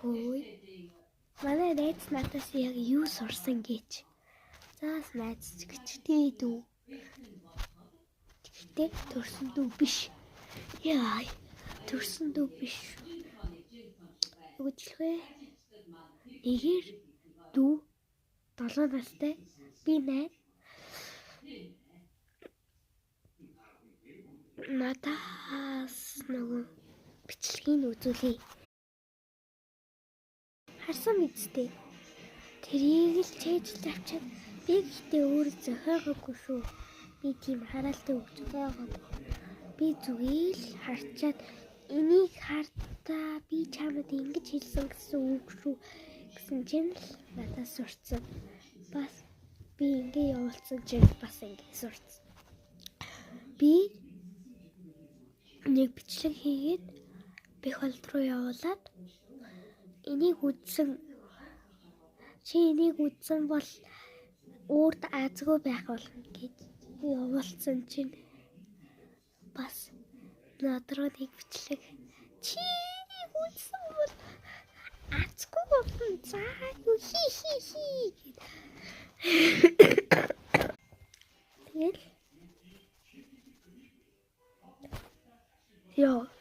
Хөөе. Манай найз надаас яг юу сурсан гэж. Заас найз гэж дүү. Гэхдээ төрсөн дүү биш. Яа, төрсөн дүү биш. Юу гэж хэлэх вэ? Нэгээр дүү 7 настай, би 8. Надаас нөгөө бичлэгийг үзүүлье. Харсан мэдтэй. Тэрийг л чэйжлж авчиад би гэхдээ өөр зохиогоогүй шүү. Би тийм хараалтай үг зохиогоогүй. Би зүгээр л харчаад энийг хартаа би чамд ингэж хэлсэн гэсэн үг шүү гэсэн чинь л надаас сурцсан. Бас би ингэ явуулсан чинь бас ингэ сурцсан. Би нэг бичлэг хийгээд бэх болд руу явуулаад энийг үзсэн чи энийг үзсэн бол өөрт азгүй байх болно гэж явуулсан чинь бас над руу нэг бичлэг чи энийг үзсэн бол азгүй болно за юу хи хи хи гэд. Тэгэл ёо.